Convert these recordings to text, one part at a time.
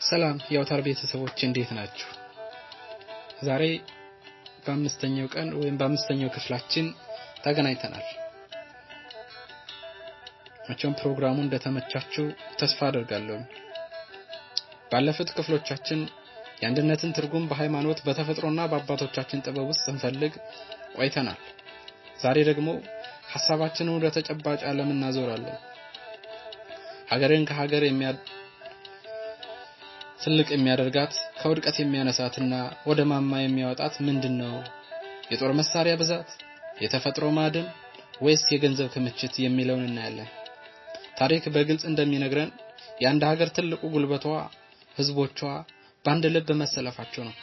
ሰላም የአውታር ቤተሰቦች እንዴት ናችሁ? ዛሬ በአምስተኛው ቀን ወይም በአምስተኛው ክፍላችን ተገናኝተናል። መቼም ፕሮግራሙ እንደተመቻችሁ ተስፋ አደርጋለሁ። ባለፉት ክፍሎቻችን የአንድነትን ትርጉም በሃይማኖት በተፈጥሮና በአባቶቻችን ጥበብ ውስጥ ስንፈልግ ቆይተናል። ዛሬ ደግሞ ሐሳባችንን ወደ ተጨባጭ ዓለም እናዞራለን። ሀገርን ከሀገር ትልቅ የሚያደርጋት ከውድቀት የሚያነሳትና ወደ ማማ የሚያወጣት ምንድነው? የጦር መሳሪያ ብዛት፣ የተፈጥሮ ማዕድን ወይስ የገንዘብ ክምችት የሚለውን እናያለን። ታሪክ በግልጽ እንደሚነግረን የአንድ ሀገር ትልቁ ጉልበቷ ህዝቦቿ በአንድ ልብ መሰለፋቸው ነው።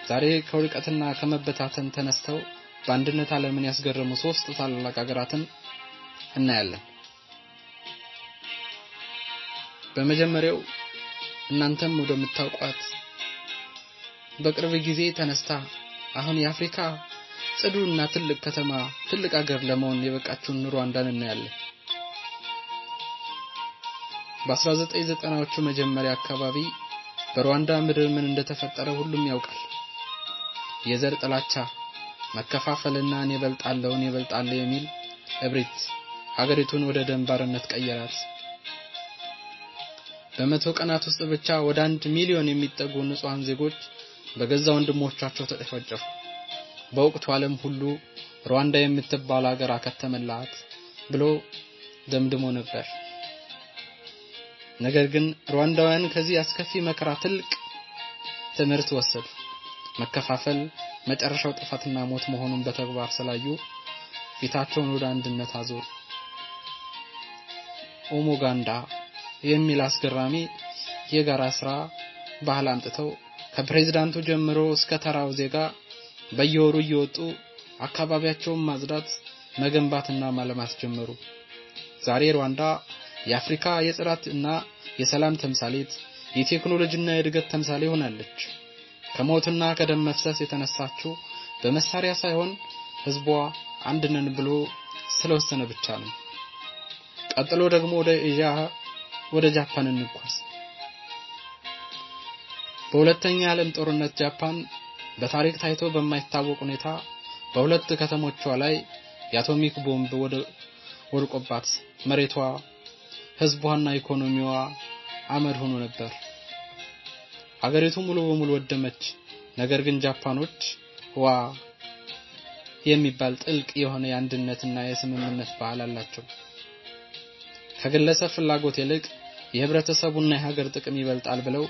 ዛሬ ከውድቀትና ከመበታተን ተነስተው በአንድነት ዓለምን ያስገረሙ ሶስት ታላላቅ ሀገራትን እናያለን። በመጀመሪያው እናንተም ወደምታውቋት በቅርብ ጊዜ ተነስታ አሁን የአፍሪካ ጽዱና ትልቅ ከተማ ትልቅ ሀገር ለመሆን የበቃችውን ሩዋንዳን እናያለን። በ1990ዎቹ መጀመሪያ አካባቢ በሩዋንዳ ምድር ምን እንደተፈጠረ ሁሉም ያውቃል። የዘር ጥላቻ፣ መከፋፈልና እኔ እበልጣለሁ እኔ እበልጣለሁ የሚል እብሪት ሀገሪቱን ወደ ደም ባርነት ቀየራት። በመቶ ቀናት ውስጥ ብቻ ወደ 1 ሚሊዮን የሚጠጉ ንጹሃን ዜጎች በገዛ ወንድሞቻቸው ተጨፈጨፉ። በወቅቱ ዓለም ሁሉ ሩዋንዳ የምትባል ሀገር አከተመላት ብሎ ደምድሞ ነበር። ነገር ግን ሩዋንዳውያን ከዚህ አስከፊ መከራ ትልቅ ትምህርት ወሰዱ። መከፋፈል መጨረሻው ጥፋትና ሞት መሆኑን በተግባር ስላዩ ፊታቸውን ወደ አንድነት አዞሩ። ኡሙጋንዳ የሚል አስገራሚ የጋራ ስራ ባህል አምጥተው ከፕሬዝዳንቱ ጀምሮ እስከ ተራው ዜጋ በየወሩ እየወጡ አካባቢያቸውን ማጽዳት፣ መገንባትና ማልማት ጀመሩ። ዛሬ ሩዋንዳ የአፍሪካ የጽዳት እና የሰላም ተምሳሌት፣ የቴክኖሎጂና የእድገት ተምሳሌ ሆናለች። ከሞትና ከደም መፍሰስ የተነሳችው በመሳሪያ ሳይሆን ህዝቧ አንድ ነን ብሎ ስለወሰነ ብቻ ነው። ቀጥሎ ደግሞ ወደ ኤዥያ ወደ ጃፓን እንጓዝ። በሁለተኛ ዓለም ጦርነት ጃፓን በታሪክ ታይቶ በማይታወቅ ሁኔታ በሁለት ከተሞቿ ላይ የአቶሚክ ቦምብ ወድቆባት መሬቷ፣ ህዝቧና ኢኮኖሚዋ አመድ ሆኖ ነበር። ሀገሪቱ ሙሉ በሙሉ ወደመች። ነገር ግን ጃፓኖች ዋ የሚባል ጥልቅ የሆነ የአንድነትና የስምምነት ባህል አላቸው። ከግለሰብ ፍላጎት ይልቅ የህብረተሰቡና የሀገር ጥቅም ይበልጣል ብለው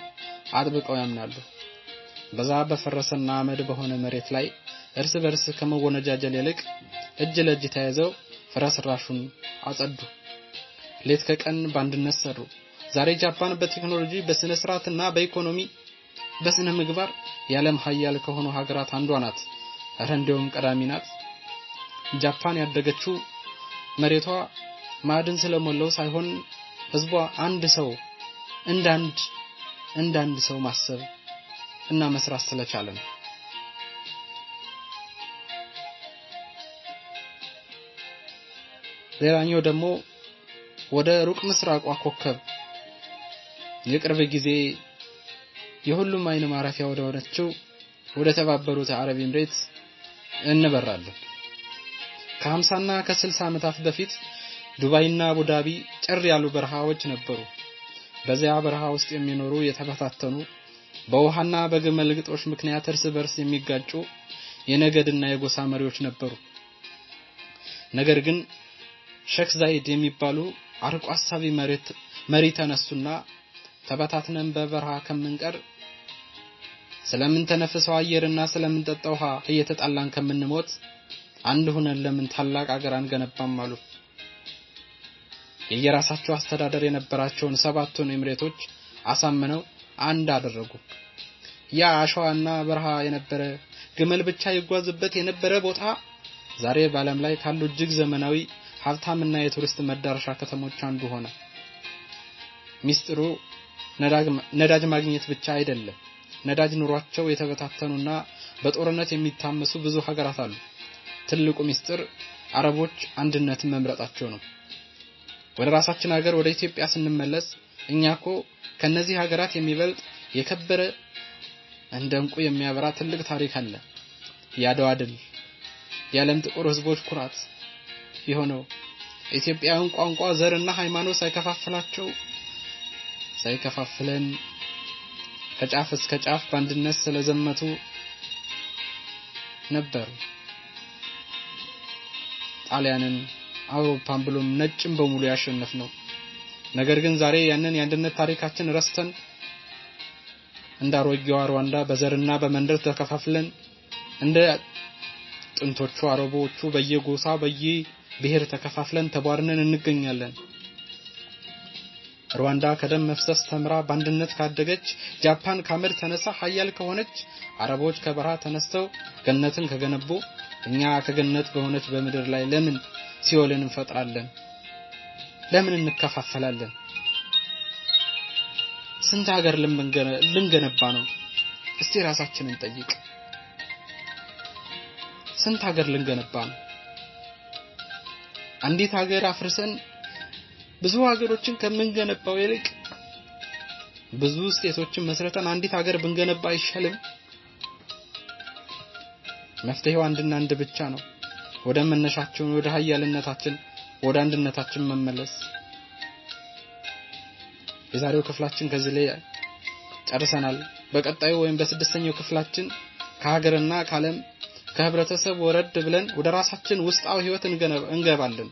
አጥብቀው ያምናሉ። በዛ በፈረሰና አመድ በሆነ መሬት ላይ እርስ በርስ ከመወነጃጀል ይልቅ እጅ ለእጅ ተያይዘው ፍርስራሹን አጸዱ። ሌት ከቀን በአንድነት ሰሩ። ዛሬ ጃፓን በቴክኖሎጂ በስነ ስርዓትና በኢኮኖሚ በስነ ምግባር የዓለም ሀያል ከሆኑ ሀገራት አንዷ ናት። እረ እንደውም ቀዳሚ ናት። ጃፓን ያደገችው መሬቷ ማዕድን ስለሞላው ሳይሆን ህዝቧ አንድ ሰው እንዳንድ ሰው ማሰብ እና መስራት ስለቻለ ነው። ሌላኛው ደግሞ ወደ ሩቅ ምስራቋ ኮከብ የቅርብ ጊዜ የሁሉም አይን ማረፊያ ወደ ሆነችው ወደ ተባበሩት አረብ ኤምሬትስ እንበራለን። ከ50 እና ከ60 ዓመታት በፊት ዱባይና አቡዳቢ ጭር ያሉ በረሃዎች ነበሩ። በዚያ በረሃ ውስጥ የሚኖሩ የተበታተኑ በውሃና በግመል ግጦሽ ምክንያት እርስ በርስ የሚጋጩ የነገድና የጎሳ መሪዎች ነበሩ። ነገር ግን ሼክ ዛይድ የሚባሉ አርቆ አሳቢ መሪ ተነሱና ተበታትነን በበረሃ ከምንቀር ስለምንተነፍሰው አየርና ስለምንጠጣው ውሃ እየተጣላን ከምንሞት አንድ ሆነን ለምን ታላቅ አገር አንገነባም አሉ። የየራሳቸው አስተዳደር የነበራቸውን 7ቱን ኤምሬቶች አሳምነው አንድ አደረጉ። ያ አሸዋና በረሃ የነበረ ግመል ብቻ ይጓዝበት የነበረ ቦታ ዛሬ በዓለም ላይ ካሉ እጅግ ዘመናዊ ሀብታምና የቱሪስት መዳረሻ ከተሞች አንዱ ሆነ። ሚስጥሩ ነዳጅ ማግኘት ብቻ አይደለም። ነዳጅ ኑሯቸው የተበታተኑና በጦርነት የሚታመሱ ብዙ ሀገራት አሉ። ትልቁ ሚስጥር አረቦች አንድነትን መምረጣቸው ነው። ወደ ራሳችን ሀገር ወደ ኢትዮጵያ ስንመለስ እኛኮ ከነዚህ ሀገራት የሚበልጥ የከበረ እንደ እንቁ የሚያበራ ትልቅ ታሪክ አለ። የአድዋ ድል የዓለም ጥቁር ህዝቦች ኩራት የሆነው ኢትዮጵያውያን ቋንቋ፣ ዘርና ሃይማኖት ሳይከፋፍላቸው ሳይከፋፍለን ከጫፍ እስከ ጫፍ በአንድነት ስለዘመቱ ነበር። ጣሊያንን፣ አውሮፓን ብሎም ነጭን በሙሉ ያሸነፍነው። ነገር ግን ዛሬ ያንን የአንድነት ታሪካችን ረስተን እንደ አሮጌዋ ሩዋንዳ በዘርና በመንደር ተከፋፍለን እንደ ጥንቶቹ አረቦቹ በየጎሳ በየብሔር ተከፋፍለን ተቧድነን እንገኛለን። ሩዋንዳ ከደም መፍሰስ ተምራ በአንድነት ካደገች፣ ጃፓን ካመድ ተነሳ ሀያል ከሆነች፣ አረቦች ከበረሃ ተነስተው ገነትን ከገነቡ እኛ ከገነት በሆነች በምድር ላይ ለምን ሲኦልን እንፈጥራለን? ለምን እንከፋፈላለን? ስንት ሀገር ልንገነባ ነው? እስቲ ራሳችንን ጠይቅ። ስንት ሀገር ልንገነባ ነው? አንዲት ሀገር አፍርሰን ብዙ ሀገሮችን ከምንገነባው ይልቅ ብዙ ስቴቶችን መስርተን አንዲት ሀገር ብንገነባ አይሻልም? መፍትሄው አንድና አንድ ብቻ ነው። ወደ መነሻችን፣ ወደ ሀያልነታችን፣ ወደ አንድነታችን መመለስ። የዛሬው ክፍላችን ከዚህ ላይ ጨርሰናል። በቀጣዩ ወይም በስድስተኛው ክፍላችን ከሀገርና ከዓለም ከህብረተሰብ ወረድ ብለን ወደ ራሳችን ውስጣዊ ህይወት እንገባለን።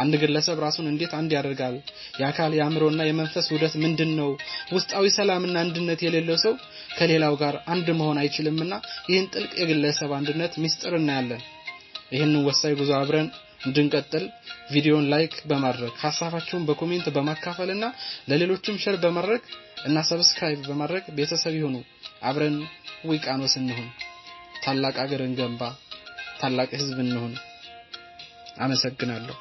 አንድ ግለሰብ ራሱን እንዴት አንድ ያደርጋል? የአካል የአእምሮና የመንፈስ ውህደት ምንድነው? ውስጣዊ ሰላምና አንድነት የሌለው ሰው ከሌላው ጋር አንድ መሆን አይችልምና ይህን ጥልቅ የግለሰብ አንድነት ሚስጥር እናያለን። ይህንን ወሳኝ ጉዞ አብረን እንድንቀጥል ቪዲዮን like በማድረግ፣ ሐሳባችሁን በ comment በማካፈልና ለሌሎችም share በማድረግ እና subscribe በማድረግ ቤተሰብ ይሁኑ። አብረን ውቅያኖስ እንሁን። ታላቅ አገር እንገንባ። ታላቅ ህዝብ እንሁን። አመሰግናለሁ።